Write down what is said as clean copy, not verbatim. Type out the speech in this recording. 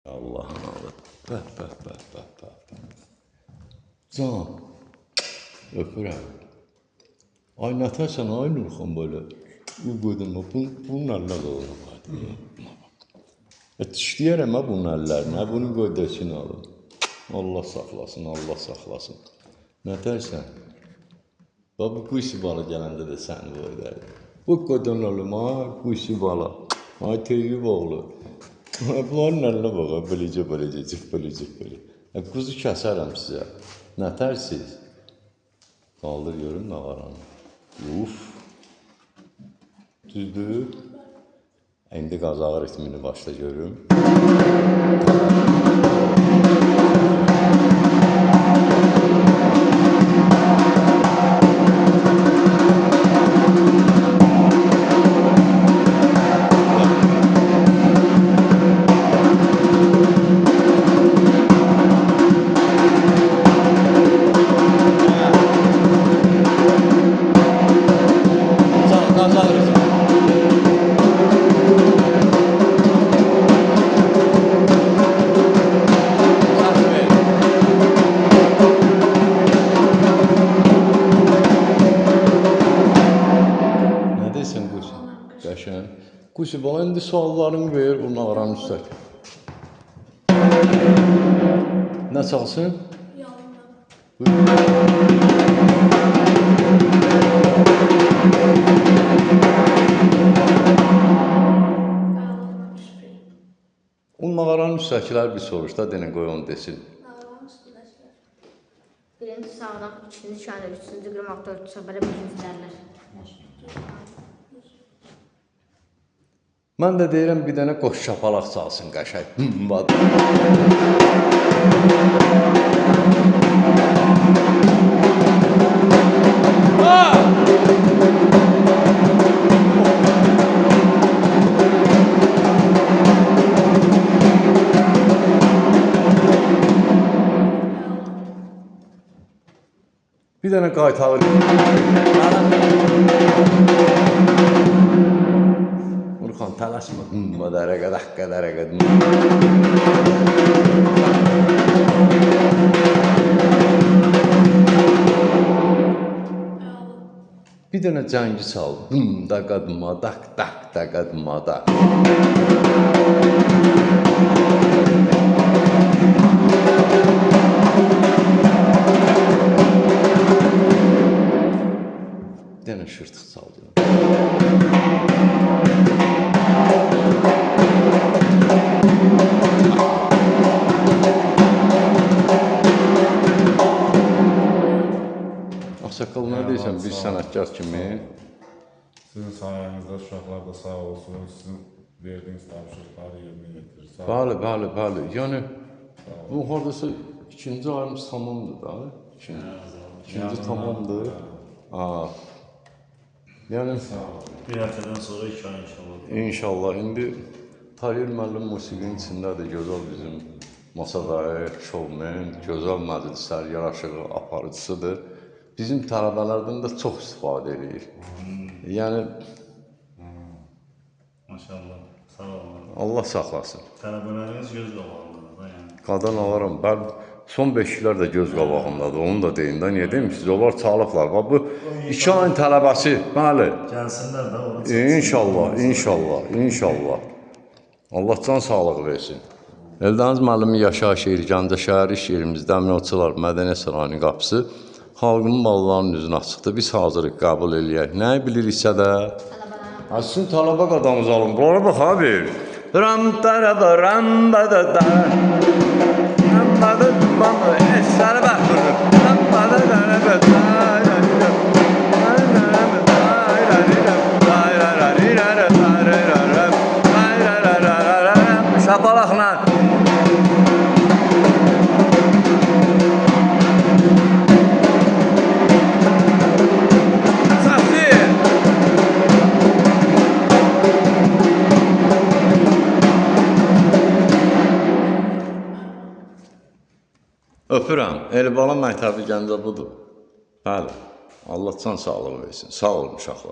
Allah'ın adı. Bəh, bəh, bəh, bəh, bəh, bəh. Can, öpürəm. Ay, nətərsən, ay Nurxan belə. Bu qoydum, bunun əlinə qalır. Dişləyərəm ha bunun əllərinə, bunu qoy desin alın. Allah saxlasın, Allah saxlasın. Nətərsən? Bax, bu quysi bala gələndə də səni qoydaydı. Bu qoydun oğlum, ha, quysi bala. Ay, Teyyub oğlu. Bunların əlinə bax, beləcə, beləcə, beləcə, belə. Quzu kəsərəm sizə. Nətərsiz? Qaldır görüm nağaranı. Uf! Düzdür? İndi qazağı ritmini başla görüm. Qəşəng. Qusi, bala, indi suallarını ver, bu nağaranın üstə. Nə çalsın? Yalnız. O nağaranın üstəkilər bir soruş da, denə qoy onu desin. Nağaranın üstündəkilər. Birinci sağdan, ikinci kəndir, üçüncü qırmaq, dördüncü səbələ, beşinci dərlər. Mən də deyirəm, bir dənə qoş şapalaq çalsın qəşəng. Bir dənə qaytağı. Nurxan, tələsmə. Dərəqədək, qədərəqəd. Bir dənə cəngi çal. Daqadma, daq, daq, daqadma, daq. Bir dənə şırtıq çal. Ağsaqqal, nə deyirsən bir sənətkar kimi? Sizin sayənizdə uşaqlar da sağ olsun, sizin verdiyiniz tapşırıqları yerinə yetirir. Bəli, bəli, bəli. Yəni, bu haradasa ikinci ayımız tamamdır da. İkinci tamamdır. Yəni, bir həftədən sonra 2 ay inşallah. İnşallah. İndi Tahir müəllim musiqinin içindədir, gözəl bizim masadayı, şovmen, gözəl məclislər, yaraşığı aparıcısıdır. Bizim tələbələrdən də çox istifadə edir. Yəni... Maşallah, sağ olun. Allah saxlasın. Tələbələriniz göz qabağındadır da, yəni. Qadan alaram, bəli, son beşiklər də göz qabağındadır, onu da deyin də, niyə demişsiniz? Onlar çalıblar, bax bu 2 ayın tələbəsi, bəli. Gəlsinlər də, ora çıxsın. İnşallah, inşallah, inşallah. Allah can sağlığı versin. Eldəniz müəllimin yaşayış yeri, Gəncə şəhəri iş yerimiz, Dəmiryolçular Mədəniyyət Sarayının qapısı. Xalqın mallarının üzünə açıqdır. Biz hazırıq, qəbul eləyək. Nəyi biliriksə də? Sizin tələbə qadamız alın. Bunlara bax, ha bir. Ram taraba ram bada da. Ram bada bam. Esələ bax bunu. Ram bada da da da. Şapalaqla. Öpürəm. Elibala məktəbi Gəncə budur. Bəli. Allah can sağlığı versin. Sağ olun uşaqlar.